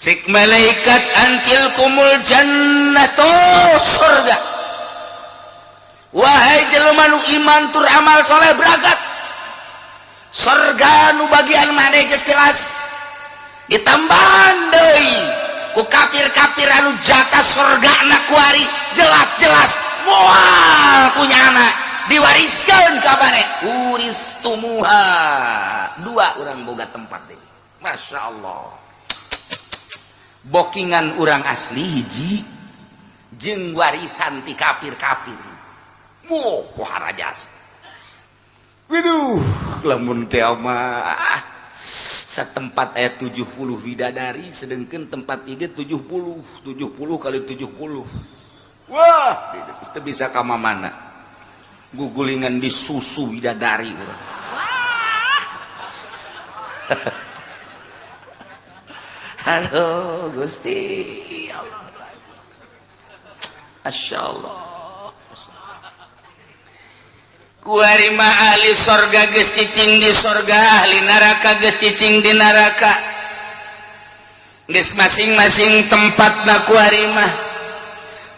Cek malaikat, "An tilkumul jannatu," surga. Wahai jelema nu iman tur amal soleh, berangkat, surga nu bagian maneh geus jelas. Ditambahan deui ku kafir-kafir anu jatah surga na kuari jelas-jelas moal kunyana diwariskan ka maneh, uristumuha. Dua orang boga tempat deui. Masya Allah, bokingan urang asli hiji jeung warisan ti kafir-kafir. Wah, wah, rajas. Waduh, lamun teh mah setempat ayat 70 bidadari, sedangkan tempat ini 70, 70 kali 70. Wah, itu bisa ka mana? Gugulingan di susu bidadari urang. Wah. Aduh, Gusti ya Allah. Masya Allah. Kuari mah ahli sorga geus cicing di sorga, ahli neraka geus cicing di neraka. Geus masing-masing tempatna kuari mah.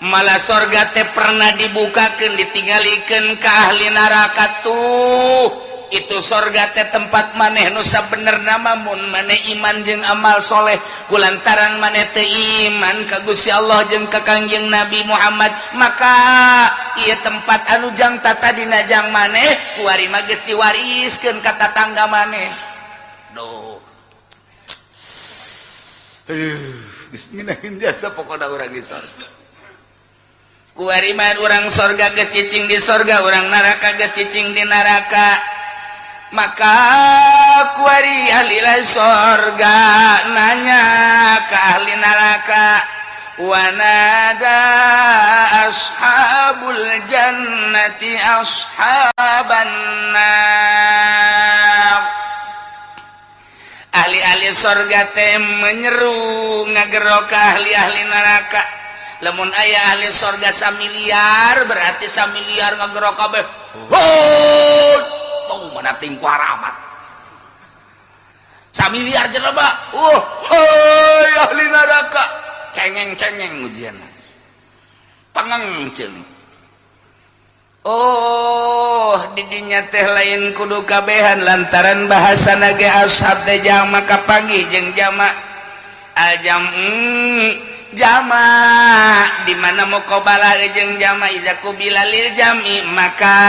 Malah sorga teh pernah dibukakeun, ditinggalikeun ke ahli neraka tuh. Itu sorga teh tempat maneh nu sabenerna mah mun maneh iman jeung amal soleh. Kulantaran maneh teu iman ka Gusti Allah jeung ka Kangjeng Nabi Muhammad, maka ieu tempat anu jang tatadina jang maneh kuari mah geus diwariskeun ka tatangga maneh. Duh. Aduh, geus ngeunaheun jasa pokona urang di sorga. Kuari mah urang sorga geus cicing di sorga, urang neraka geus cicing di neraka. Maka kuari ahli sorga nanya ke ahli neraka, wanada ashabul jannati ashaban nar. Ahli-ahli sorga teh menyeru, ngagero ke ahli-ahli neraka. Lamun aya ahli sorga samiliar, berarti samiliar ngagero kabeh, "Hoi!" Tong mana ting paramat samiliar jelema, "Oh, hoi ahli neraka!" Cengeng-cengeng ujian pangeng ceuli. Oh, didinya teh lain kudu kabehan, lantaran bahasa nage ashab teh jama, kapanggih jeung jama. Al jam jama di mana muqabalah jeung jama, iza qubila lil jami maka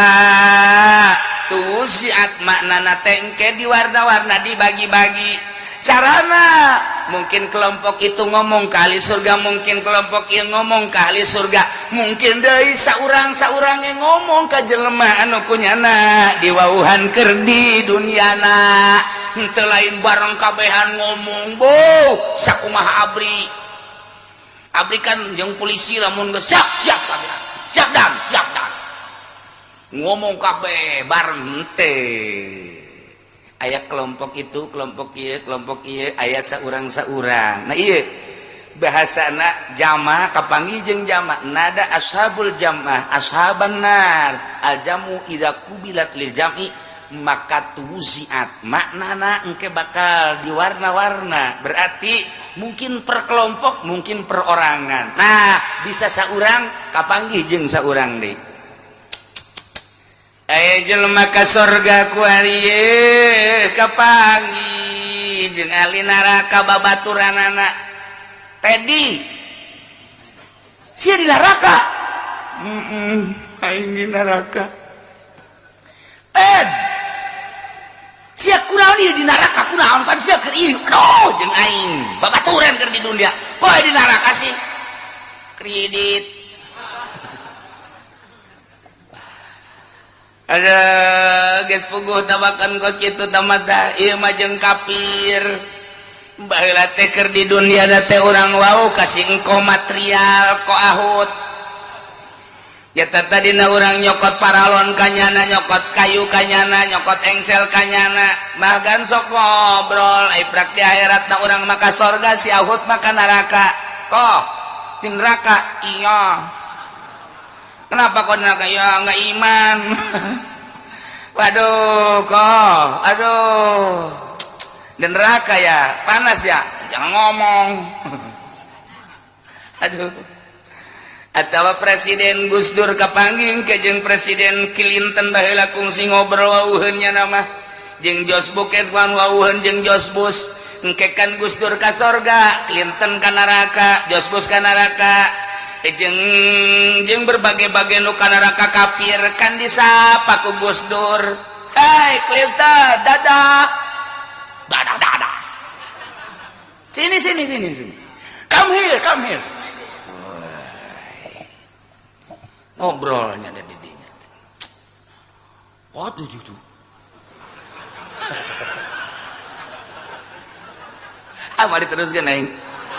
tuwuzzi'at, maknana tengke di warna-warna, dibagi-bagi. Carana mungkin kelompok itu ngomong ke ahli surga, mungkin kelompok yang ngomong ke ahli surga, mungkin deui saurang saurang yang ngomong ke jelema anu kunyana diwauhan keur di duniana. Henteu lain bareng kabehan ngomong. Bo sakumaha ABRI? ABRI kan jeung polisi lamun geus siap, siap kabeh, siap dan siap dan ngomong kabeh bareng teh. Aya kelompok itu, kelompok ieu, kelompok ieu, aya saurang saurang. Nah, iya bahasana jama, kapanggih jeung jama. Nada ashabul jamaah ashaban nar. Al jamu idza qubilat lil jam'i maka tuwuzzi'at, maknana engke bakal diwarna-warna, berarti mungkin per kelompok, mungkin perorangan. Nah, bisa saurang kapanggih jeung saurang deui. Aya jelema ka sorga kuari kapanggih jeung ahli neraka, babaturanana, "Teddy, sia di neraka?" Aing di neraka." "Ted, sia kunaon ieu di neraka? Kunaon pan sia keur ieu?" "Aduh, jeung aing babaturan keur di dunia, kok di neraka sih?" "Kredit." Ada geus puguh tabakan kos kitu tamata. Ieu mah jeung kafir. Baheula teh keur di dunia teh urang wau kasih engkoh material ko ahut ya. Tadina urang nyokot paralon kanyana, nyokot kayu kanyana, nyokot engsel kanyana, bahkan sok ngobrol. Ai prak di akhirat na urang maka sorga, si ahut maka neraka. "Kok di neraka?" "Iya." "Kenapa kok neraka?" "Ya nggak iman." "Waduh kok, aduh, di neraka ya panas ya?" Jangan ngomong. Aduh, atau Presiden Gus Dur kapanggih ke jeung Presiden Clinton baheula, kungsi ngobrol wawuheun nya nama jeung George Bush wan wawuheun jeung George Bush. Engke kan Gus Dur ka sorga, Clinton ka neraka, George Bush ka neraka, jeung jeung berbagai-bagai nu ka neraka, kafir. Kan disapa ku Gus Dur, "Hai Clinton, dadah, dadah, dadah, sini, sini, sini, sini, come here, come here." Ngobrolnya ada di dinya. Waduh, tuh ah, mari teruskan aing.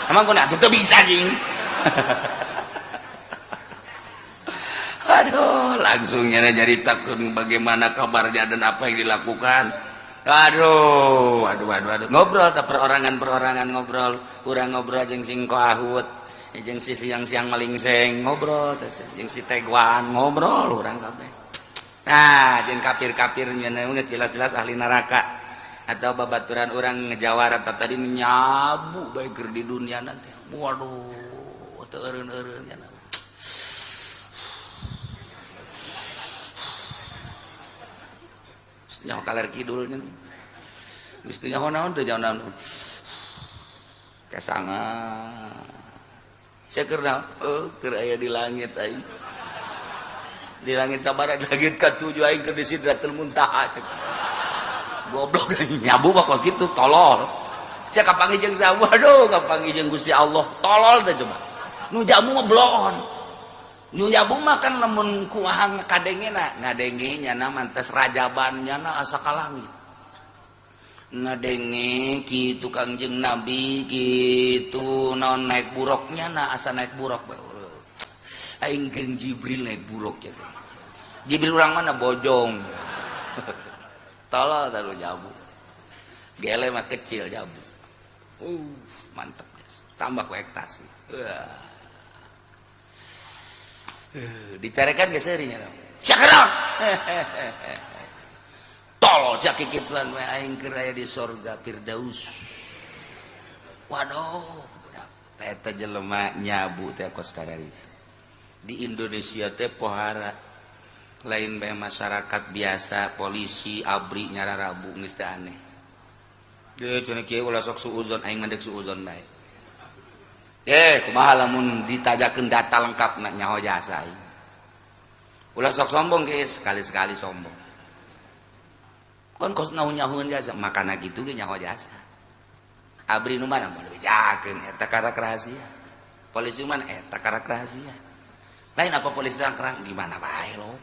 Emang kau nak tuh bisa jing. Aduh, langsung nyari takut bagaimana kabarnya dan apa yang dilakukan. Aduh, aduh, aduh, aduh. Ngobrol tak perorangan perorangan ngobrol, urang ngobrol jeung sing ahut, jeung si siang-siang malingseng ngobrol, jeung si Teguan ngobrol urang kabeh. Nah, jeung kafir-kafirnya geus jelas-jelas ahli neraka atau babaturan orang ngejawara tadi nyabu baik di dunia nanti. Waduh, teu eureun-eureun nya. Nyaho kaler kidulnya. Geus teu nyaho naon, teu nyaho naon. Kesangan. Saya keur naon? Oh, keur aya di langit aing. Di langit sabaraha? Di langit katujuh aing keur di Sidratul Muntaha cek. Goblok nyabu mah kos kitu, tolol. Saya kapanggih jeung saha? Waduh, kapanggih jeung Gusti Allah. Tolol teh coba. Nu jamu mah bloon. Nu nyabu mah kan lamun kumaha kadengena, ngadenge nyana mantes rajaban nyana asa ka langit. Ngadenge kitu Kangjeng Nabi kitu naon naik buruknya na asa naik buruk. Aing jeung Jibril naik buruk ya. Jibril urang mana? Bojong. Tolol taruh jabu. Gele mah kecil jabu. Mantep guys. Tambah ku ektasi. Wah. Dicarekan geus seurinya. Syakron. Tolol sia kikituan we, aing keur aya di sorga Firdaus. Waduh, budak. Eta jelema nyabu teh kos karari. Di Indonesia teh pohara lain bae masyarakat biasa, polisi, ABRI nyararabu geus teh aneh. Deuh cenah kieu, ulah sok suuzon, aing mah deuk suuzon bae. Kumaha lamun ditajakeun data lengkap na nyaho jasa aing. Ulah sok sombong ge, sekali-sekali sombong. Kon kos naon nyahoeun jasa, makana kitu ge nyaho jasa. ABRI nu mana moal bejakeun eta karak rahasia. Polisi mana eta karak rahasia. Lain apa polisi kerang gimana bae lo.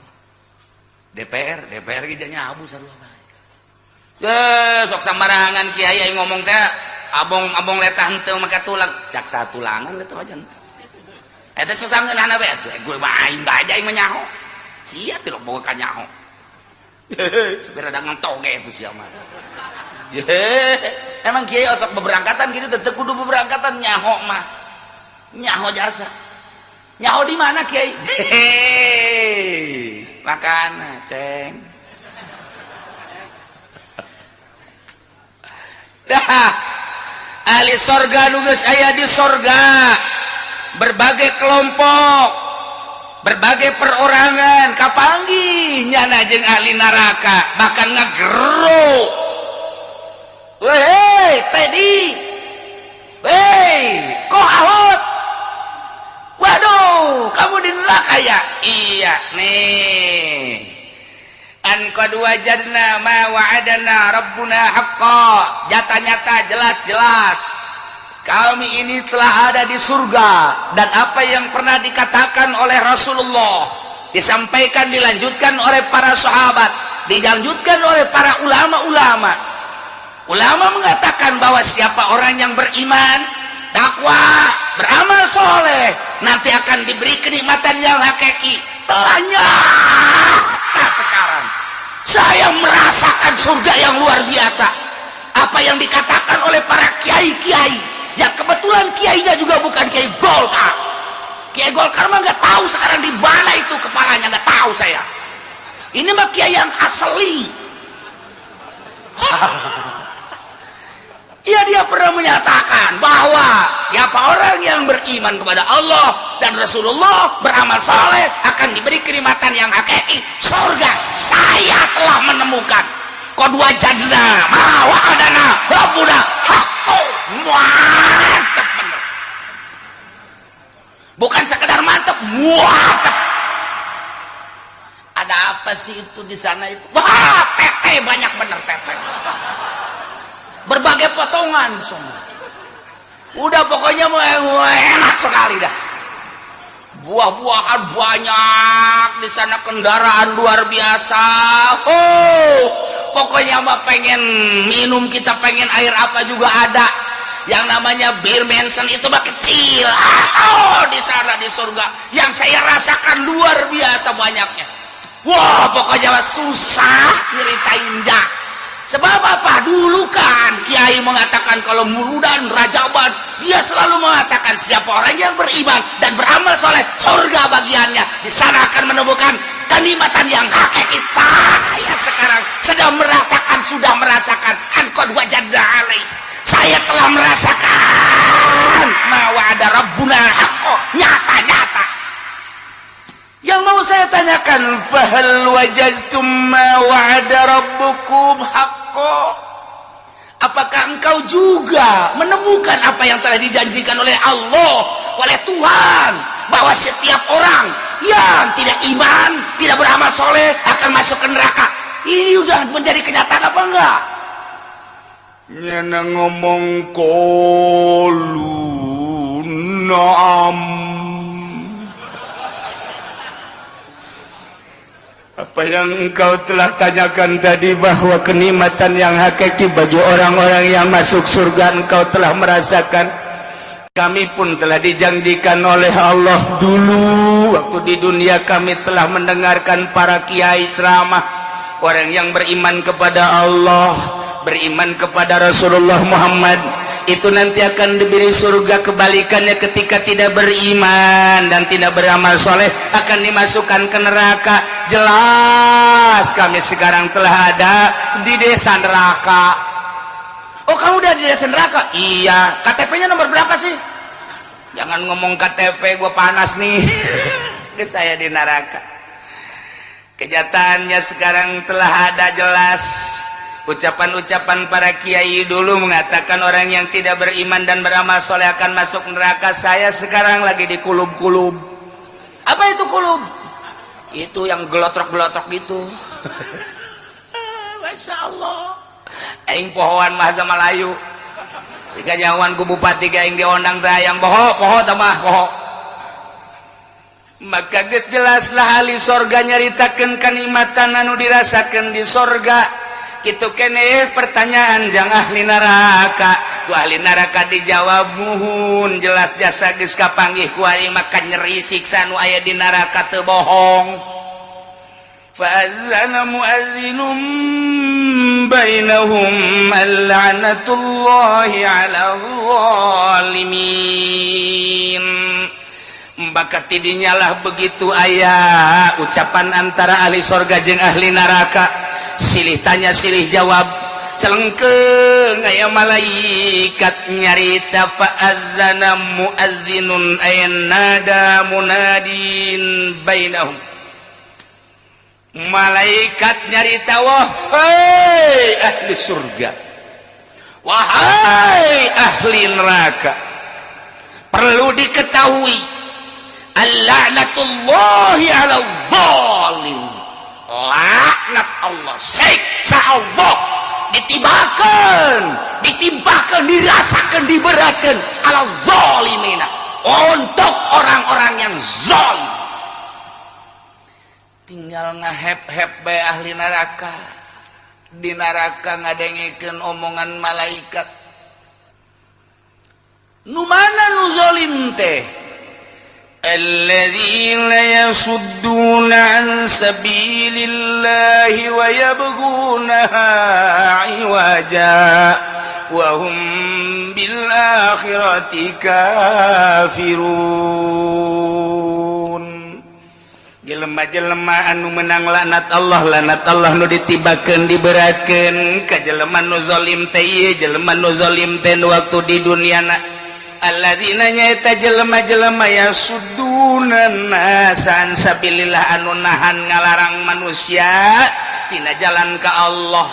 DPR, DPR ge nyabu sarua bae. Ye, sok sambarangan kiai aing ngomong teh abong-abong letah henteu make tulang, cak satulangan letah aja henteu. Eta sasangeunahna bae atuh gue mah aing bae aing mah nyaho. Sia teh boga ka nyaho. Supir ada ngentoge itu sia mah. Emang kiai osok beberangkatan gitu teu kudu beberangkatan nyaho mah. Nyaho jasa. Nyaho di mana kiai? Makana ceng. Dah. Ahli sorga nu geus aya di sorga, berbagai kelompok, berbagai perorangan kapanggih nyana jeung ahli neraka, bahkan ngagero. Weh, Teddy, weh, kok ahot, waduh, kamu di neraka ya? Iya nih, an qad wajadna ma wa'adana rabbuna haqqa. Nyata-nyata jelas-jelas kami ini telah ada di surga dan apa yang pernah dikatakan oleh Rasulullah disampaikan, dilanjutkan oleh para sahabat, dilanjutkan oleh para ulama-ulama. Ulama mengatakan bahwa siapa orang yang beriman, takwa, beramal soleh, nanti akan diberi kenikmatan yang hakiki. Telah nyata sekarang saya merasakan surga yang luar biasa. Apa yang dikatakan oleh para kiai-kiai, ya kebetulan kiainya juga bukan kiai Golkar. Kiai Golkar mah nggak tahu sekarang di mana itu kepalanya, nggak tahu saya. Ini mah kiai yang asli. Ya, dia pernah menyatakan bahwa siapa orang yang beriman kepada Allah dan Rasulullah, beramal soleh, akan diberi kenikmatan yang hakiki, surga. Saya telah menemukan قد وجدنا ما وعدنا ربنا حقا. Mantap bener, bukan sekedar mantap, mantap. Ada apa sih itu di sana itu? Wah, tete banyak bener, tete berbagai potongan semua. Udah, pokoknya mau enak sekali dah. Buah-buahan banyak di sana, kendaraan luar biasa. Oh, pokoknya mah pengen minum, kita pengen air apa juga ada. Yang namanya bir Mansion itu mah kecil. Oh, di sana di surga yang saya rasakan luar biasa banyaknya. Wah, pokoknya mah susah nyeritain ja. Sebab apa? Dulu kan kiai mengatakan kalau muludan, rajaban, dia selalu mengatakan siapa orang yang beriman dan beramal soleh, surga bagiannya. Di sana akan menemukan kenikmatan yang hakiki. Saya sekarang sedang merasakan, sudah merasakan. أن قد وجدنا alaih. Saya telah merasakan ما وعد ربنا حقا, nyata-nyata. Yang mau saya tanyakan, فهل وجدتم ما وعد ربكم حقا? Apakah engkau juga menemukan apa yang telah dijanjikan oleh Allah, oleh Tuhan, bahwa setiap orang yang tidak iman, tidak beramal soleh akan masuk ke neraka? Ini udah menjadi kenyataan apa enggak? Nyana ngomong قالوا نعم. Apa yang engkau telah tanyakan tadi bahwa kenikmatan yang hakiki bagi orang-orang yang masuk surga, engkau telah merasakan. Kami pun telah dijanjikan oleh Allah. Dulu waktu di dunia kami telah mendengarkan para kiai ceramah, orang yang beriman kepada Allah, beriman kepada Rasulullah Muhammad itu nanti akan diberi surga. Kebalikannya, ketika tidak beriman dan tidak beramal soleh, akan dimasukkan ke neraka. Jelas kami sekarang telah ada di desa neraka. Oh, kamu udah di desa neraka? Iya. KTP nya nomor berapa sih? Jangan ngomong KTP, gue panas nih ke saya di neraka. Kenyataannya sekarang telah ada jelas. Ucapan-ucapan para kiai dulu mengatakan orang yang tidak beriman dan beramal soleh akan masuk neraka. Saya sekarang lagi di kulub-kulub. Apa itu kulub? Itu yang gelotrok-gelotrok gitu. Masya Allah, aing pohoan bahasa Melayu. Jika nyawan ku bupati aing diondang teh, yang poho poho tambah poho. Maka geus jelaslah ahli sorga nyaritakeun kanikmatan anu dirasakeun di sorga. Gitu kene pertanyaan jang ahli neraka. Ku ahli neraka dijawab, muhun, jelas jasa geus kapanggih ku aing, maka nyeri siksa nu aya di neraka teu bohong. فأذن مؤذن بينهم اللعنة الله على الظالمين. Maka tidinya lah begitu aya ucapan antara ahli sorga jeung ahli neraka, silih tanya silih jawab, celengkeung aya malaikat nyarita, فأذن مؤذن أي نادى مناد بينهم. Malaikat nyarita, wahai ahli surga, wahai ahli neraka, perlu diketahui اللعنة الله على الظالم. Laknat Allah, siksa Allah ditibakan, ditimpakan, dirasakan, diberatkan على الظالمين, untuk orang-orang yang zalim. Tinggal ngahep-hep bae ahli neraka di neraka ngadengekeun omongan malaikat. Nu mana nu zalim teh? الذين يصدون عن سبيل الله ويبغونها عوجا وهم بالآخرة كافرون. Jelema-jelema anu menang laknat Allah, laknat Allah nu ditibakeun, diberatkeun ka jelema nu zalim teh. Ieu jelema nu zalim teh nu waktu di duniana, alladzina nyaeta jelema-jelema yasudduna nasa an sabilillah, anu nahan ngalarang manusia tina jalan ka Allah.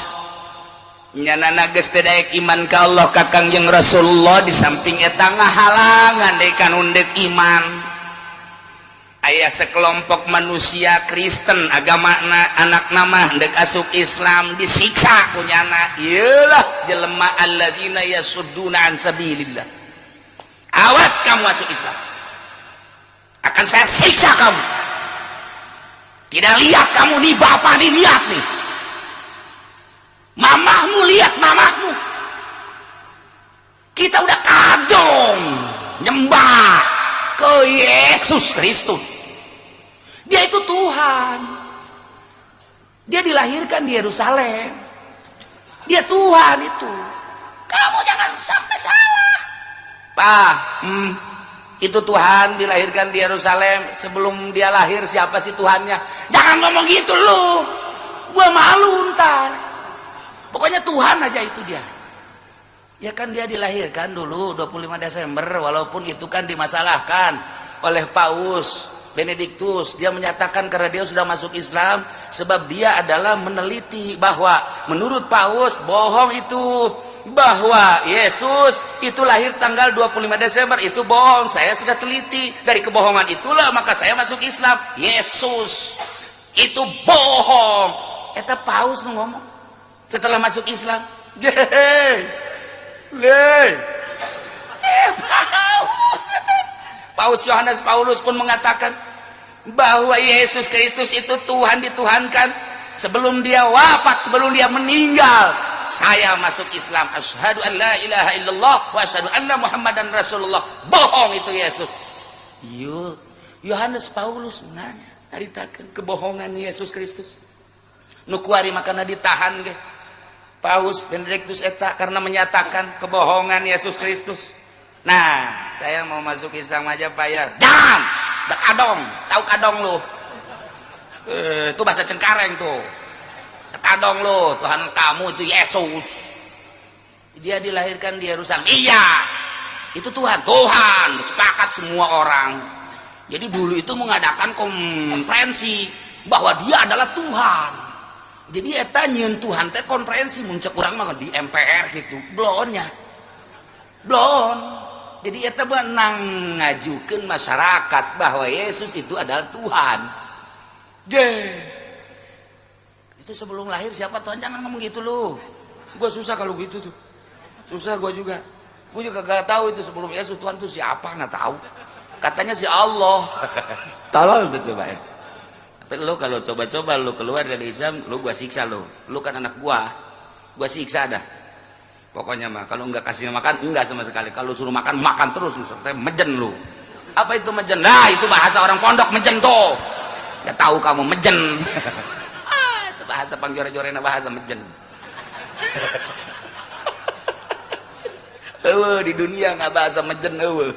Nyanana geus teu daek iman ka Allah, ka Kangjeng Rasulullah. Di samping eta ngahalangan deui ka nu deuk iman. Aya sekelompok manusia Kristen agamana, anak nama dek asup Islam, disiksa ku nyana. Iyalah jelema alladzina yasudduna an sabilillah. Awas kamu masuk Islam, akan saya siksa kamu. Tidak lihat kamu nih, bapak nih, lihat nih mamahmu, lihat mamahmu. Kita udah kadung nyembah ke Yesus Kristus. Dia itu Tuhan, dia dilahirkan di Yerusalem, dia Tuhan itu. Kamu jangan sampai salah. Pak, itu Tuhan dilahirkan di Yerusalem. Sebelum dia lahir siapa sih Tuhannya? Jangan ngomong gitu lu, gua malu ntar. Pokoknya Tuhan aja itu dia. Ya kan dia dilahirkan dulu 25 Desember, walaupun itu kan dimasalahkan oleh Paus Benediktus. Dia menyatakan karena dia sudah masuk Islam, sebab dia adalah meneliti bahwa menurut Paus bohong itu, bahwa Yesus itu lahir tanggal 25 Desember itu bohong. Saya sudah teliti, dari kebohongan itulah maka saya masuk Islam. Yesus itu bohong. Eta Paus nu ngomong setelah masuk Islam. Leh. Eh, Paus Paus Yohanes Paulus pun mengatakan bahwa Yesus Kristus itu Tuhan, dituhankan. Sebelum dia wafat, sebelum dia meninggal, saya masuk Islam, asyhadu an la ilaha illallah wa asyhadu anna Muhammadan Rasulullah. Bohong itu Yesus. Yuk, Yohanes Paulus nanya, naritakeun kebohongan Yesus Kristus. Nu kuari makana ditahan ge Paus Benedictus eta karena menyatakan kebohongan Yesus Kristus. Nah, saya mau masuk Islam aja, Pak, ya. Jangan. Udah kadong, tahu kadong lu? Eh, itu bahasa Cengkareng tuh. Kadong lu, Tuhan kamu itu Yesus. Dia dilahirkan di Yerusalem. Iya. Itu Tuhan. Tuhan, sepakat semua orang. Jadi dulu itu mengadakan konferensi bahwa dia adalah Tuhan. Jadi eta nyieun Tuhan teh konferensi, mun cek urang mah di MPR gitu. Blonnya. Blon. Jadi eta menang ngajukeun masyarakat bahwa Yesus itu adalah Tuhan. Deh. Itu sebelum lahir siapa Tuhan? Jangan ngomong gitu lu. Gua susah kalau gitu tuh. Susah gua juga. Gua juga gak tahu itu sebelum Yesus Tuhan tuh siapa, nggak tahu. Katanya si Allah. Tolol tuh coba itu. Tapi lu kalau coba-coba lu keluar dari Islam, lu gua siksa lu. Lu kan anak gua. Gua siksa dah. Pokoknya mah kalau nggak kasih makan enggak sama sekali. Kalau suruh makan, makan terus lu, sampai mejen lu. Apa itu mejen? Nah, itu bahasa orang pondok, mejen tuh. Ya tahu kamu mejen. Ah, itu bahasa pangjore-jorena, bahasa mejen. Eueuh, di dunia nggak bahasa mejen eueuh.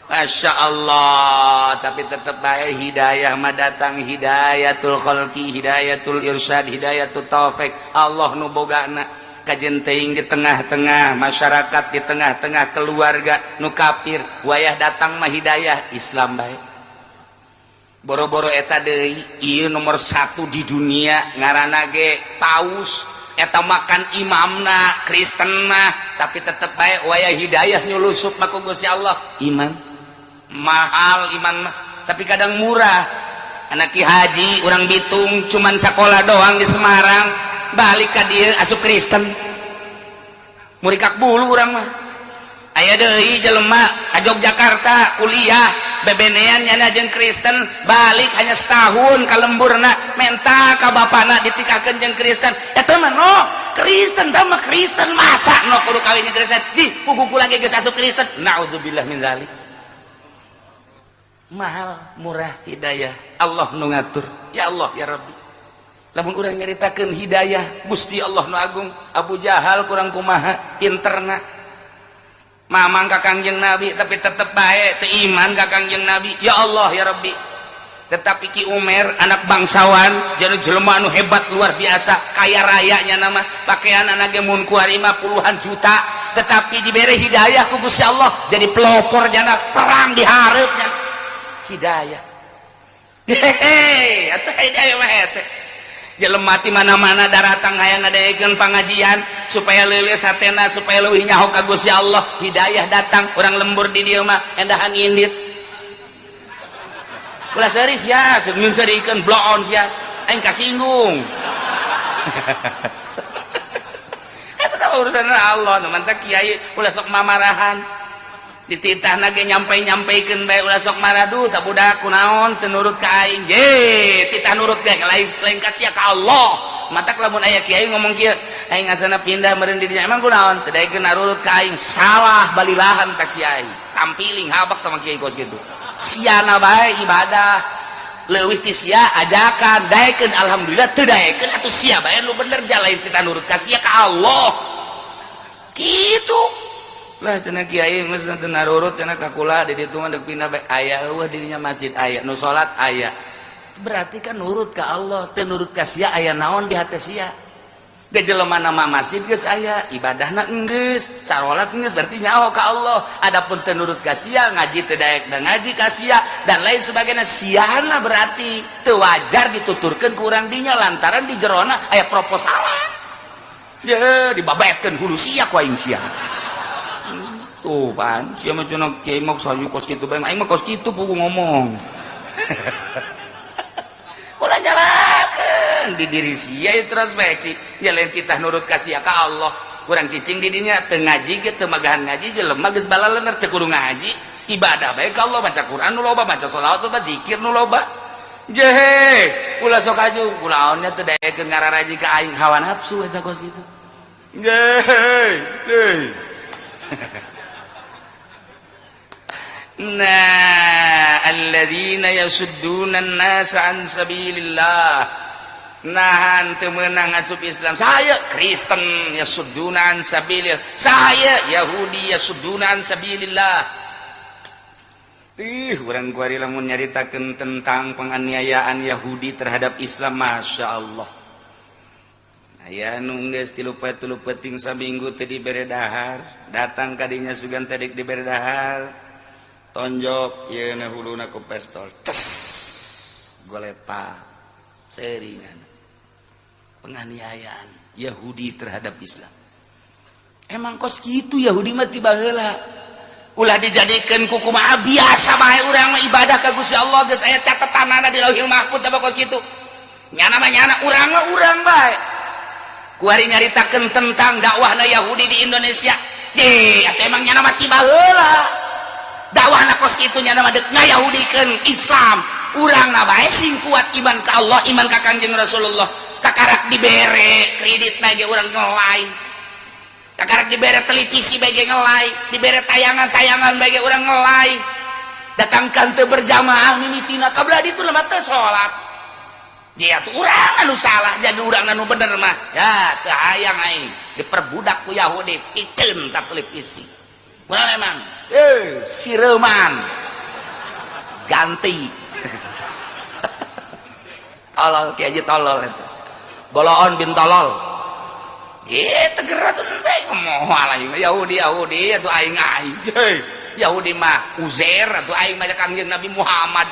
Masya Allah, tapi tetap baik hidayah mah datang, hidayatul khalqi, hidayatul irsyad, hidayatul taufik. Allah nu bogana. Kajen teuing di tengah-tengah masyarakat, di tengah-tengah keluarga nu kafir, wayah datang mah hidayah Islam baik. Boro-boro eta deui, ieu nomor satu di dunia ngaranna ge paus eta, makan imamna Kristen mah, tapi tetep bae wayah hidayah nyulusup mah ku Gusti Allah iman. Mahal iman mah, tapi kadang murah. Anak Ki Haji orang Bitung, cuman sekolah doang di Semarang, balik ka dieu asup Kristen, murikak bulu urang mah. Aya deui jelema ka Yogyakarta kuliah, bebenean nyana jeung Kristen, balik hanya setahun ka lemburna, menta ka bapana ditikahkeun jeung Kristen. Eta mah no Kristen tah mah Kristen, masa no kudu kawin jeung Kristen? Ji puguh kula ge geus asup Kristen. Naudzubillah min zalik. Mahal murah hidayah Allah nu ngatur. Ya Allah ya Rabbi, lamun urang nyaritakeun hidayah Gusti Allah nu agung, Abu Jahal kurang kumaha pinterna mamang ka Kangjeng Nabi, tapi tetep bae teu iman ka Kangjeng Nabi. Ya Allah ya Rabbi. Tetapi Ki Umer anak bangsawan, jadi jelema anu hebat, luar biasa, kaya rayanya, nama pakaian anak mun kuari mah puluhan juta, tetapi diberi hidayah ku Gusti Allah jadi pelopor jana perang di hareupnya. Hidayah, hehehe, atuh hidayah mah hese. Jelema ti mana-mana daratang hayang ngadengekeun pangajian supaya leuleus hatena, supaya leuwih nyaho ka Gusti Allah. Hidayah datang, urang lembur di dieu mah endahan indit. Ulah seuris ya, seungyeun seurikeun bloon sia. Aing kasinggung. Eta tah urusan Allah, nu mantak kiai ulah sok mamarahan. Dititahna ge nyampai-nyampaikeun bae, ulah sok maradu, tak budak kunaon teu nurut ka aing. Ye, titah nurut ge lain lain ka sia, ka Allah. Matak lamun aya kiai ngomong kieu, aing asana pindah meureun di dinya, emang kunaon? Teu daekeun nurut ka aing, salah balilahan ta kiai. Tampiling habak sama kiai kos kitu. Siana bae ibadah leuwih ti sia ajakan daekeun, alhamdulillah, teu daekeun atuh sia bae nu bener, jalain kita nurut ka sia, ka Allah kitu lah. Cenah kiai geus teu narurut cenah ka kula di ditu mah, deuk pindah bae. Aya eueuh di dinya masjid, aya nu salat aya, berarti kan nurut ka Allah. Teu nurut ka sia, aya naon di hati sia? Ge jelema nama masjid geus aya, ibadahna enggeus, sarolat geus, berarti nyaho ka Allah. Adapun teu nurut ka sia, ngaji teu daek dan ngaji ka sia dan lain sebagainya, siana berarti teu wajar dituturkeun ku urang dinya lantaran di jerona aya proposalan. Ye, dibabetkeun hulu sia ku aing sia. Tuh pan, sia mah cenah kiai mah sayu kos kitu bae, aing mah kos kitu pugu ngomong. Ulah nyalakeun di diri sia introspeksi, jalan kita nurut ka sia, ka Allah. Kurang cicing di dinya teu ngaji ge, teu magahan ngaji, jelema geus balalener teu kudu ngaji, ibadah bae ka Allah, baca Quran nu loba, baca sholawat loba, zikir nu loba. Jehe, ulah sok aju kulaonnya teu daekeun ngararaji ka aing, hawa nafsu eta kos kitu. Jehe, heuy. Nah, alladzina yasudduna an-nasa an sabilillah. Nahan teu meunang asup Islam. Saya Kristen yasudduna an sabilillah. Saya Yahudi yasudduna an sabilillah. Ih, urang kuari lamun nyaritakeun tentang penganiayaan Yahudi terhadap Islam, Masya Allah. Aya nu geus 3 peuting saminggu teu dibere dahar, datang kadinya sugan teh dibere dahar, tonjok yeuna huluna ku pestol, ces, golepa seringan. Penganiayaan Yahudi terhadap Islam emang kos gitu. Yahudi mah ti baheula, ulah dijadikan kukumaha, biasa bae. Urang mah ibadah ka Gusti Allah, geus aya catetanana di Lauhil Mahfuz apa kos kitu. Nyana mah nyana, urang mah urang bae. Kuari nyaritakeun tentang dakwahna Yahudi di Indonesia je, atau emang nyana mah ti baheula dakwahna kos kitu, nyana mah deuk ngayahudikeun Islam. Urang na bae sing kuat iman ka Allah, iman ka Kangjeng Rasulullah. Kakarak dibere kredit na ge urang ngelain, kakarak dibere televisi bae ge ngelai, dibere tayangan-tayangan bae ge urang ngelai. Datangkan teu berjamaah mimitina kabla ditu mah teu salat dia tuh. Urang anu salah, jadi urang anu bener mah ya teu hayang aing diperbudak ku Yahudi. Piceun tak televisi kurang emang sireman ganti tolol, kiai haji tolol itu boloon bin tolol. Gitu gerak tuh teh moal aing Yahudi Yahudi atuh aing aing. Yahudi mah Uzair, atuh aing mah Kangjeng Nabi Muhammad.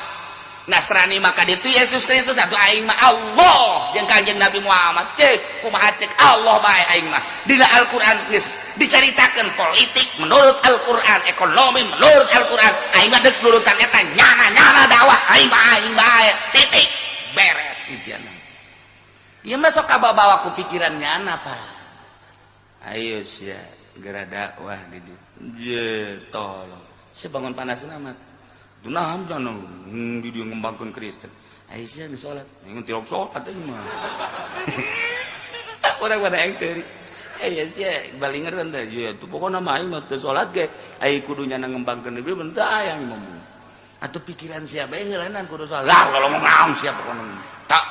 Nasrani maka ditu Yesus Kristus, atuh aing mah Allah jeung Kangjeng Nabi Muhammad. Ye, kumaha cek Allah bae aing mah. Dina Al-Qur'an geus dicaritakeun politik menurut Al-Qur'an, ekonomi menurut Al-Qur'an. Aing mah deuk nurutan eta, nyana-nyana dakwah aing mah aing bae. Titik. Beres ujian. Ieu mah sok kabawa ku pikiran nyana, Pak. Ayo sia geura dakwah di dieu. Je tolong. Sebangun panas amat. Nah, jangan di dia ngembangkan Kristen. Aisyah geus salat. Yang tiap salat aing mah. Urang pada aing seuri. Eh sia balinger kan teh. Ya tuh pokona mah aing mah teu salat ge. Ai kudu nya ngembangkeun ieu bentar aya ngomong. Atuh pikiran sia bae heulanan kudu salat. Lah kalau ngomong naon sia pokona. Tak.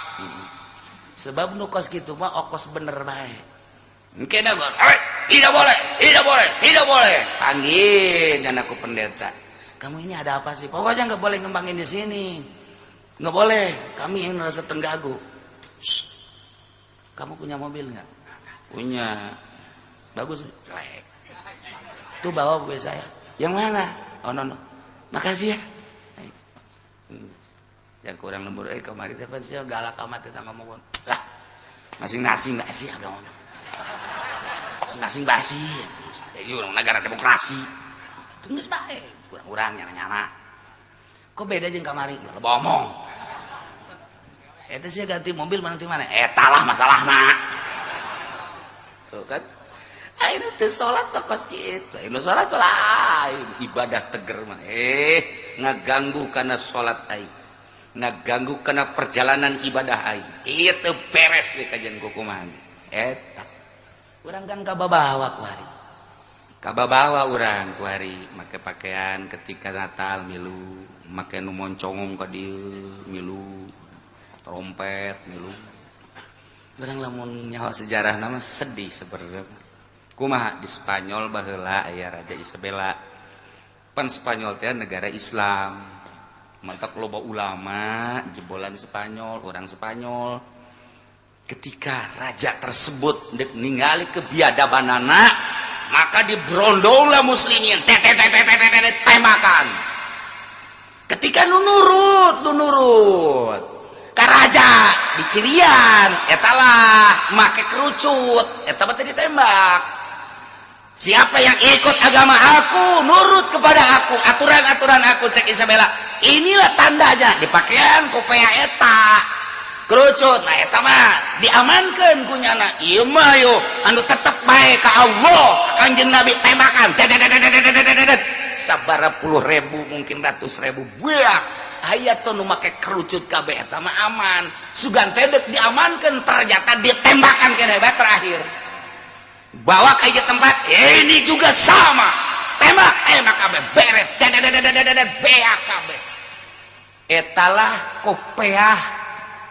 Sebab nu kos kitu mah okos bener bae. Engke dah, tidak boleh, tidak boleh, tidak boleh. Panggil dan aku pendeta. Kamu ini ada apa sih? Pokoknya nggak boleh ngembangin di sini. Nggak boleh, kami yang merasa terganggu. Kamu punya mobil nggak? Punya. Bagus, jelek. Tuh bawa mobil saya. Yang mana? Oh no, no. Makasih ya. Yang kurang lembur kemarin teh sih galak amat eta ngomong. Lah, masing-masing basi agama. Masing-masing basi. Jadi orang negara demokrasi. Itu geus bae. Kurang-kurang nyana-nyana. Kok beda jeung kamari? Ulah omong. Eta sih ganti mobil mana di mana? Eta lah masalahna. Tuh kan? Ayo teu salat kos kitu. Ayo salat lain ibadah teger mah. Ngaganggu kana salat aing. Ngaganggu kana perjalanan ibadah aing. Ieu teu beres we kajian kumaha. Eta. Urang kan kababawa ku hari. Kababawa urang ku hari make pakaian ketika Natal milu, make nu moncongong ka dieu milu, trompet milu. Urang lamun nyaho sejarah nama sedih sebenarnya. Kumaha di Spanyol baheula aya Raja Isabella. Pan Spanyol teh negara Islam. Mantak loba ulama jebolan Spanyol, orang Spanyol. Ketika raja tersebut dek ningali kebiadabanana, maka dibrondonglah muslimin, tembakan. Ketika nu nurut, nu nurut ka raja dicirian, eta lah make kerucut, eta mah teh ditembak. Siapa yang ikut agama aku, nurut kepada aku, aturan-aturan aku, cek Isabella. Inilah tandanya, dipakaian kopea eta kerucut. Nah eta mah diamankan ku nyana. Ieu mah yo anu tetep bae ka Allah, ka Kanjeng Nabi, tembakan. Sabara puluh ribu, mungkin ratus ribu. Buak aya tuh nu make kerucut kabeh, eta mah aman. Sugan teh deuk diamankan, ternyata ditembakan keneh bae terakhir. Bawa ke tempat ini juga sama, tembak, tembak kabeh, beres, beak kabeh. Etalah kopeah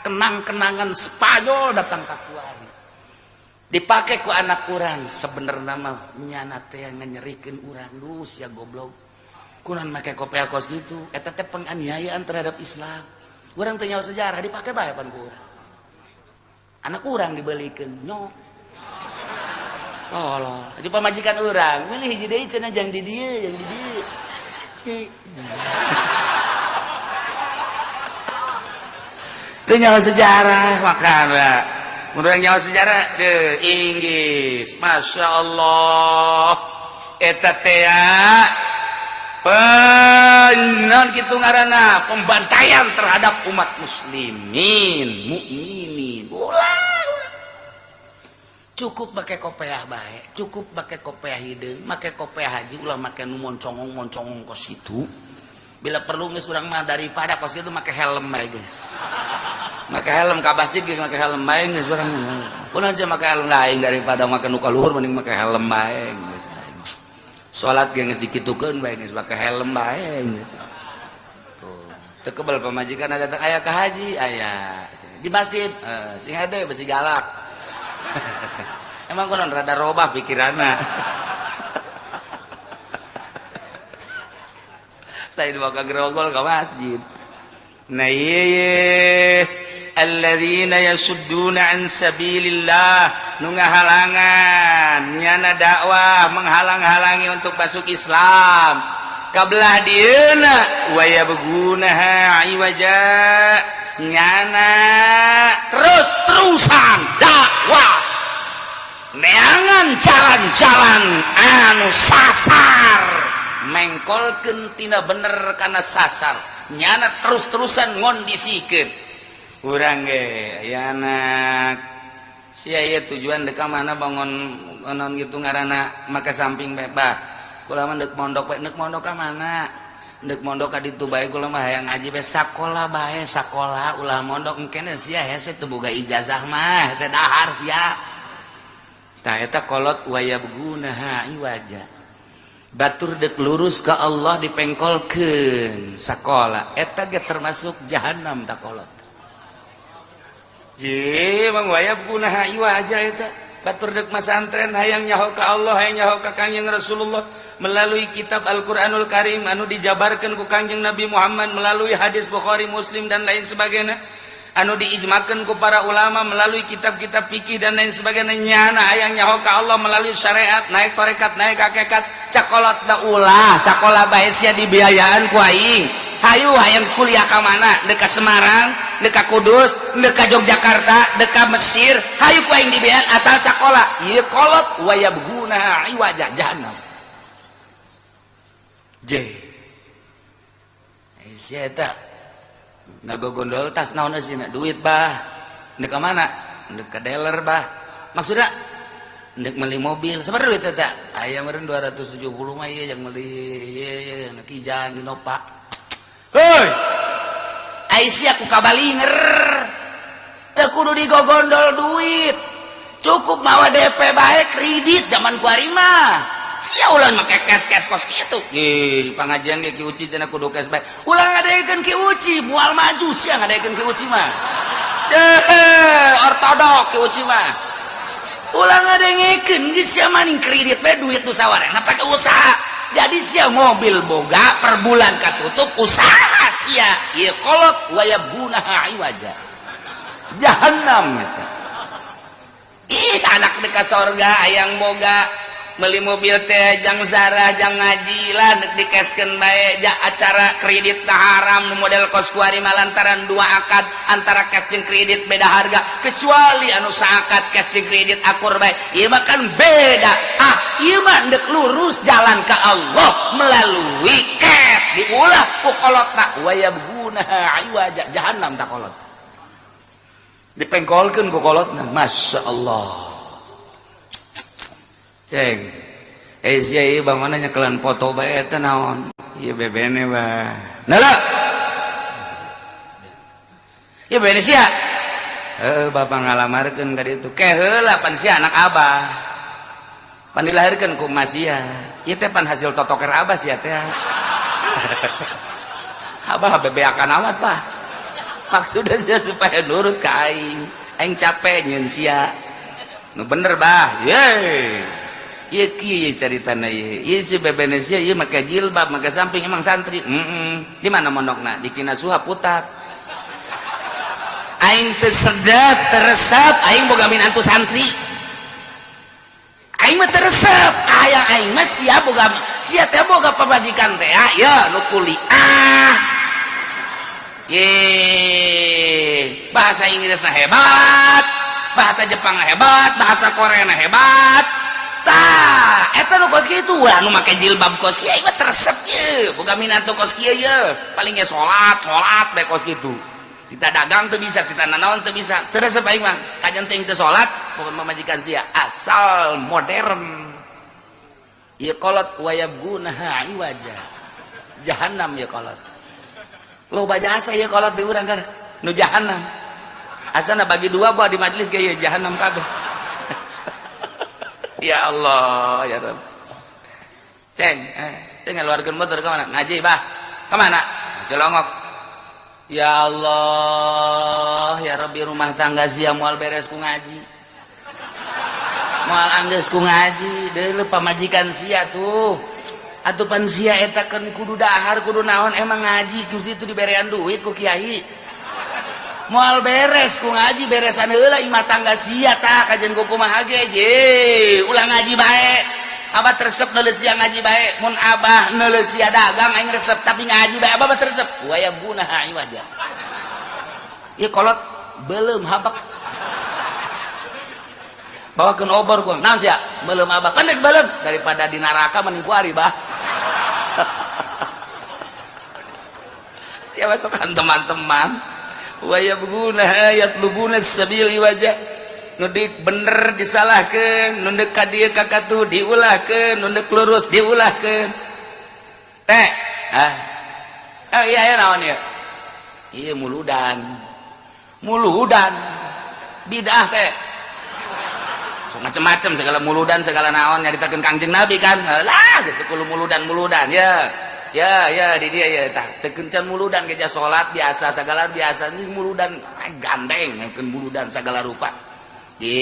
kenang-kenangan Spanyol datang ka kuari, dipakai ku anak urang. Sebenarnya mah nyana teh nyerikeun urang. Duh sia goblok, kunaon make kopeah kos gitu? Eta teh penganiayaan terhadap Islam. Urang teh nyaho sejarah, dipakai bae pan ku urang. Anak urang dibelikeun nyok. Tolol, aja pamajikan urang, meuli hiji deui cenah, jang di dieu, jang di dieu. Teu nyaho sejarah makana. Mun urang nyaho sejarah deuh Inggris, Masya Allah. Eta teh penon kitu ngaranna pembantaian terhadap umat muslimin, mukminin. Ulah cukup pakai kopeah bae, cukup pakai kopeah hideung, make kopeah haji, ulah make nu moncongong moncongong kos kitu. Bila perlu geus urang mah daripada kos kitu make helm bae geus. Make helm ka masjid geus, make helm bae geus urang. Kunaon sih make helm lain? Daripada make nu kaluhur mending make helm bae geus. Salat ge geus dikitukeun bae geus, make helm bae. Tuh, teu kebel pamajikan datang, aya ka haji, aya di masjid, sing hade besi galak. Emang konon rada robah pikiranna. Lain bakal grogol ke masjid. Nah ieu alladzina yasudduna an sabilillah, nu ngahalangan nyana dakwah, menghalang-halangi untuk masuk Islam kabelah dieuna, wa yabghunaha iwaja, nyana terus-terusan dakwah neangan jalan-jalan anu sasar, mengkolkeun tina bener kana sasar. Nyana terus-terusan ngondisikeun urang ge aya anak sia ieu tujuan dek mana bangun naon gitu ngaranna make samping bae. Bah, kula mah deuk mondok bae. Deuk mondok ka mana? Deuk mondok ka ditu bae. Kula mah hayang ngaji bae. Sakola bae, sakola, ulah mondok. Engkene sia hese teu boga ijazah mah, hese dahar sia. Tah eta kolot wa yabghunaha iwaja. Batur dek lurus ka Allah dipengkolkeun sakola, eta ge termasuk jahanam tak kolot. Je, mang wa yabghunaha iwaja eta. Batur dek masantren hayang nyaho ka Allah, hayang nyaho ka Kangjeng Rasulullah melalui kitab Al-Qur'anul Karim anu dijabarkan ku Kangjeng Nabi Muhammad melalui hadis Bukhari, Muslim, dan lain sebagainya, anu diijmakan ku para ulama melalui kitab-kitab fikih dan lain sebagainya. Nyana hayang nyaho ka Allah melalui syariat, naik torekat, naik hakikat. Cek kolot da ulah sakola bae, sia dibiayaan ku aing. Hayu, hayang kuliah ka mana? Dek ka Semarang, dek ka Kudus, dek ka Yogyakarta, dek ka Mesir, hayu ku aing dibiayaan asal sakola. Ieu kolot wayabghuna iwaja, jahannam. J sia eta ngagogondol tas naon sih? Duit, bah. Ndek ka mana? Ndek ka dealer, bah. Maksudnya ndek beli mobil. Sebenarnya duit eta aya meureun 270 mah ieu yang beli ieu ieu Kijang, Innova. Hei, ai sia ku kabalinger teu kudu digogondol duit, cukup mawa DP bae, kredit zaman kuari mah. Sia ulah make cash cash kos kitu. Ih, di pengajian ge Ki Uci cenah kudu cash bae. Ulah ngadekeun Ki Uci, moal maju sia ngadekeun Ki Uci mah. Deh, ortodok Ki Uci mah. Ulah ngadengekeun geus sia maning kredit bae, duit nu sawarehna pake usaha. Jadi sia mobil boga per bulan katutup usaha sia. Ieu kolot wayabghuna iwaja. Jahannam eta. Ih, anak deka sorga hayang boga beli mobil teh jang zarah, jang ngaji lah, dek dikeskeun bae ja acara kredit tah haram nu model kos kuari mah, lantaran dua akad antara cash jeung kredit beda harga, kecuali anu saakad cash jeung kredit akur bae. Ieu mah kan beda. Ah, ieu mah ndek lurus jalan ke Allah melalui cash, diulah ku kolotna wayabghuna iwaja, jahannam. Tak kolot dipengkolkeun ku kolotna. Masya Allah, ceng. Eh, sia ieu bangunna nyekelan foto bae, eta naon ieu? Bebene, bah. Nala ieu bebene sia. Heuh, bapak ngalamarkeun ka ditu ke heula, pan sia anak abah, pan dilahirkeun ku emak sia. Ieu teh pan hasil totoker abah sia teh. Abah bebeakan amat, bah. Maksudnya sia supaya nurut ka aing, aing capek nyeun sia. Nu bener, bah. Ye ieu kieu caritana ieu. Ieu si bebene sia ieu make jilbab, make samping, emang santri. Heeh. Di mana mondokna? Di Kinasuha Putat. Aing teu sedep, teu resep aing boga minantu santri. Aing mah teu resep. Hayang aing mah sia boga, sia teh boga pamajikan teh ya nu kuliah ye, bahasa Inggrisna hebat, bahasa Jepang hebat, bahasa Korea hebat. Tah, eta nu kos kitu. Wah, nu make jilbab kos kieu aing mah teu resep ye boga minantu kos kieu ye. Paling ge salat salat bae kos kitu, kita dagang teu bisa, kita nanaon teu bisa, teu resep aing mah. Kajen teuing teu salat boga pamajikan sia asal modern. Ieu kolot wayabghuna iwaja, jahannam. Ieu kolot loba jasa, ieu kolot di urang kan nu jahannam. Asana bagi dua buah di majelis ge ieu jahannam kabeh. Ya Allah, ya Rabb. Ceng, eh, saya ngeluarkan motor kemana? Ngaji, bah. Kemana? Celongok. Ya Allah, ya Rabbi, rumah tangga sia moal beres ku ngaji, moal anggeus ku ngaji. Deuleu pamajikan sia tuh. Atuh pan sia eta kan kudu dahar, kudu naon, emang ngaji ku situ diberean duit ku kiai? Moal beres ku ngaji, beresan heula imah tangga sia tah, kajen ku kumaha ge. Je ulah ngaji bae. Abah teu resep neuleuh sia ngaji bae. Mun abah neuleuh sia dagang aing resep, tapi ngaji bae abah mah teu resep. Wayabghuna iwaja. Ieu kolot belum habak bawakeun obor ku naon sia belum abah pendek belum daripada di neraka mending ku ari, bah. Siapa sokan teman-teman wayabghuna yatlubuna sabil iwaja. Nu bener disalahkeun, nu deuk ka dieu ka katu diulahkeun, nu deuk lurus diulahkeun teh. Ah, oh iya iya, naon ieu? Ieu muludan, muludan bidah teh. So macem-macem segala muludan, segala naon nyaritakeun Kangjeng Nabi kan lah geus teu kudu muludan muludan ya ya ya di dia ya. Tah, teu kencan muludan ge, salat biasa, segala biasa. Ini muludan, ay, gandeng ngeukeun muludan segala rupa. Di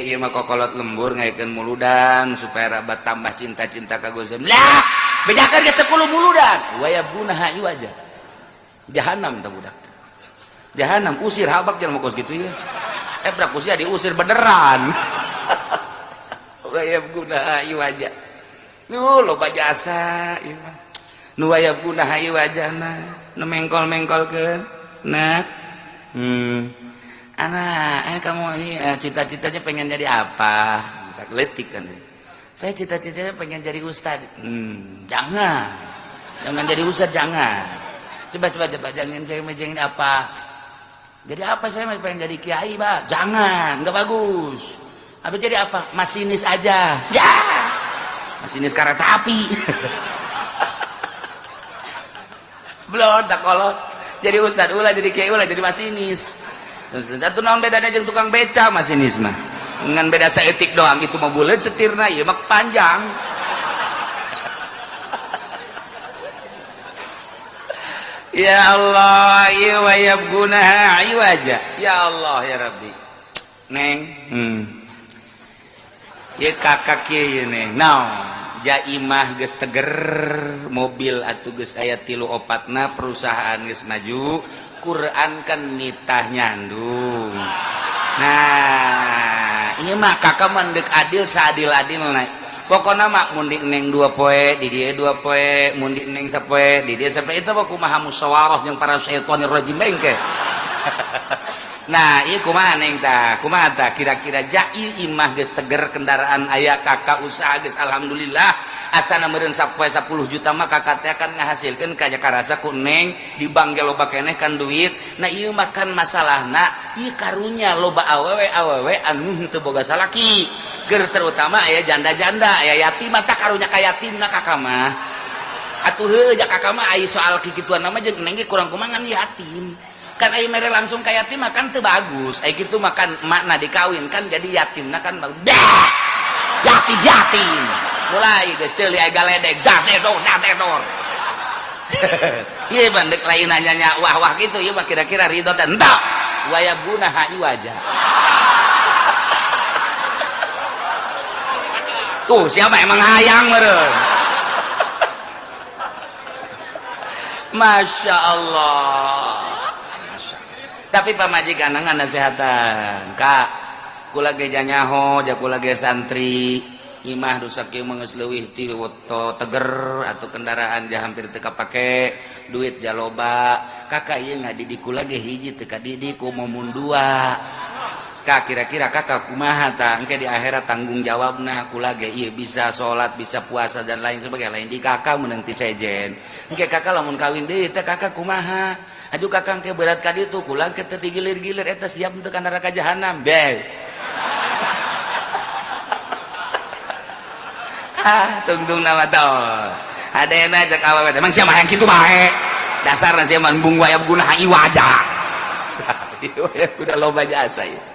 ieu mah kokolot lembur ngaikeun muludan supaya rabat tambah cinta-cinta ka Gozem. Lah, bejakeun geus teu kudu muludan. Wa yabghunaha iwaja. Jahanam tah budak. Jahanam usir habak jangan kos gitu ya. Budak usia diusir beneran. Wa yabghunaha iwaja. Nu loba jasa ieu mah. Nu wa yabghunaha iwajana, nu mengkol-mengkolkeun. Nah. Anak, kamu ini cita-citanya pengen jadi apa? Letik kan. Saya cita-citanya pengen jadi ustad. Jangan. Jangan jadi ustad, jangan. Coba coba coba, jangan jangan apa? Jadi apa, saya pengen jadi kiai, Pak. Jangan, nggak bagus. Apa jadi apa? Masinis aja. Ya. Masinis kereta api. Belum tak kolot. Jadi ustad ulah, jadi kiai ulah, jadi masinis. Satu naon bedanya jeung tukang beca masinis mah? Ngan beda saeutik doang, itu mah buleut setirna, ieu mah panjang. Ya Allah, ieu wa yabghunaha iwaja. Ya Allah ya Rabbi. Neng, Ieu kakak kieu ieu neng. Naon? Jaimah geus teger, mobil atuh geus aya 3 4na, perusahaan geus maju. Quran kan nitah nyandung. Nah, ieu mah kakak mah deuk adil seadil-adilna. Pokona mah mun di neng 2 poe, di dieu 2 poe, mun di neng sapoe, di dieu sapoe, itu mah kumaha musyawarah jeung para syaitonir rajim engke. Nah, ieu kumaha neng tah? Kumaha tah kira-kira jai imah geus teger, kendaraan aya, kakak usaha geus alhamdulillah. Asana meureun sapoe 10 juta mah kakak teh akan ngahasilkeun kaya karasa ku neng di bank ge loba keneh kan duit. Nah, ieu mah kan masalahna ieu karunya loba awewe-awewe anu henteu boga salaki. Ger terutama aya janda-janda, aya yatim tah karunya ka yatimna kakak mah. Atuh heuh ja kakak mah ai soal kikituan mah jeung neng ge kurang kumaha ngan yatim. Kan ai mere langsung ka yatim mah kan teu bagus. Ai kitu mah kan makna dikawin kan jadi yatimna kan bagus. Yatim yatim. Mulai geus ceuli ai galedeg dadedor dadedor. Ieu mah deuk lain nanya wah-wah kitu ieu mah kira-kira ridho teh henteu. Wa yabghunaha iwaja. Tuh siapa emang hayang meureun. Masya Allah. Tapi pamajikan ngan nasehatan, Kak, kula ge janyaho, ja kula ge santri, imah dosa kieu mah geus leuwih ti teger atau kendaraan ja hampir teu kapake, duit ja loba. Kakak ieu ngadidik kula ge hiji teu kadidik ku momun dua. Kak, kira-kira kakak kumaha tah engke di akhirat tanggung jawabna kula ge ieu bisa salat, bisa puasa dan lain sebagainya. Lain di kakak meunang ti sejen. Engke kakak lamun kawin deui teh kakak kumaha? Aduh kakak engke berat ka ditu kula engke teu digilir-gilir eta siap untuk ka neraka jahanam. Beh. Ah, tungtung nama tau. Adena cek awewe emang sia mah yang kitu bae. Dasarna sia mah embung wayabghunaha iwaja. Udah loba jasa ieu.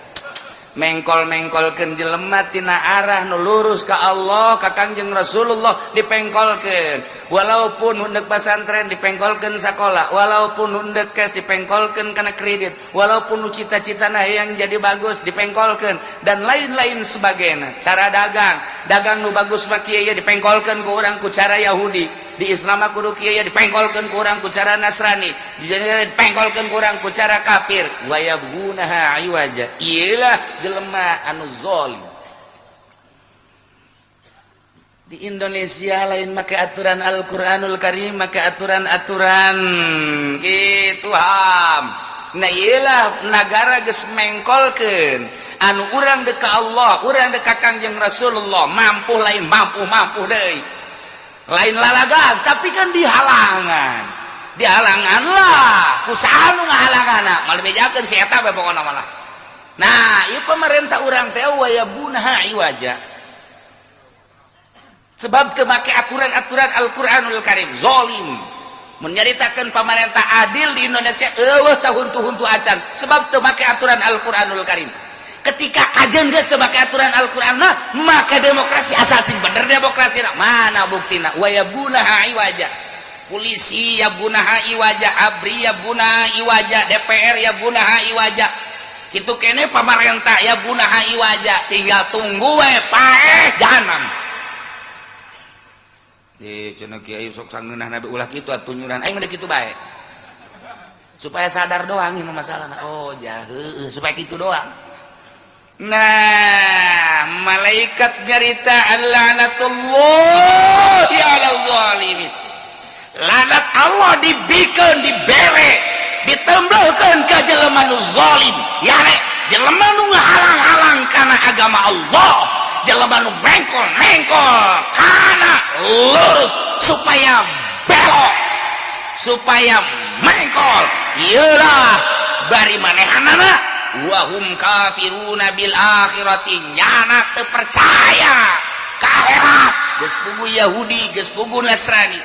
Mengkol-mengkolkeun jelema tina arah nu lurus ka Allah ka Kangjeng Rasulullah dipengkolkeun. Walaupun hundek pasantren dipengkolkeun sakola, walaupun hundek cash dipengkolkeun kana kredit, walaupun nu cita-citana yang jadi bagus dipengkolkeun dan lain-lain sebagainya. Cara dagang, dagang nu bagus mah kieu ye dipengkolkeun ku urang ku cara Yahudi. Di Islam mah kudu kieu ye dipengkolkeun ku urang ku cara Nasrani, dipengkolkeun ku urang ku cara kafir. Wa yabghunaha iwaja. Iyalah jelema anu zalim. Di Indonesia lain make aturan Al-Qur'anul Karim, make aturan-aturan gitu ham. Nah iyalah negara geus mengkolkeun anu urang deuk ka Allah, urang deuk ka Kangjeng Rasulullah, mampu lain mampu mampu deui. Lain lalagan, tapi kan dihalangan. Dihalangan lah, ku saha nu ngahalanganna? Mal bejakeun si eta bae pokona malah. Nah, ieu pemerintah urang teh wa yabghunaha iwaja. Sebab teu make aturan-aturan Al-Qur'anul Karim, zalim. Mun nyaritakeun pamarentah adil di Indonesia eueuh sahuntu-huntu acan, sebab teu make aturan Al-Qur'anul Karim. Ketika kajeun geus teu make aturan Al-Qur'an mah, maka demokrasi asal sing bener demokrasi mana buktina wa yabghunaha iwaja. Polisi yabghunaha iwaja, ABRI yabghunaha iwaja, DPR yabghunaha iwaja. Kitu kene pamarentah yabghunaha iwaja, tinggal tunggu we paeh jahanam. Di cenah kiai sok sangeunah nabi, ulah kitu atuh nyuran aing mah kitu bae. Supaya sadar doang ini masalah. Oh ja heueuh, supaya kitu doang. Nah, malaikat nyarita laknatullahi ala zalimin. Laknat Allah dibikeun, dibere, ditembelkeun ka jelema nu zalim. Yare jelema nu ngahalang-halang kana agama Allah, jelema nu mengkol-mengkol kana lurus supaya belok, supaya mengkol. Iyalah bari manehanana wahum kafiruna bil akhirati, nyana teu percaya ka akhirat. Geus puguh Yahudi, geus puguh Nasrani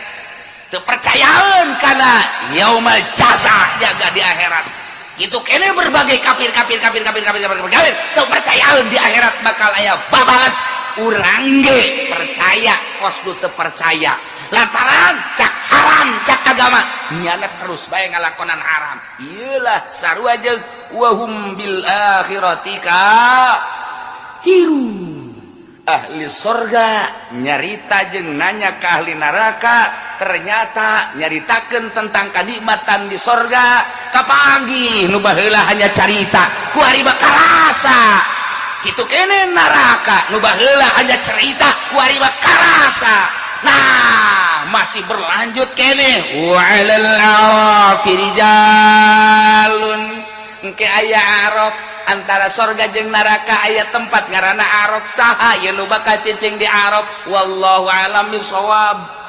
teu percayaan kana yaumal jaza, jaga di akhirat. Gitu kene berbagai kafir, kafir, kafir, kafir, kafir, kafir, kafir teu percayaan di akhirat bakal aya babalas. Urang ge percaya kos nu teu percaya, lantaran cak haram, cak agama, nyana terus bae ngalakonan haram. Iyalah sarua jeung wahum bil akhirati kafirun. Ahli sorga nyarita jeung nanya ke ahli neraka, ternyata nyaritakeun tentang kenikmatan di sorga. Kapanggih nu baheula hanya carita, ku ari bakal karasa. Kitu kene neraka, nu baheula hanya cerita, ku ari bakal karasa. Nah, masih berlanjut kene wa 'alal a'rafi rijalun. Engke aya Araf, antara sorga jeung neraka aya tempat ngaranna Araf. Saha yen nu bakal cicing di Araf? Wallahu a'lam bisawab.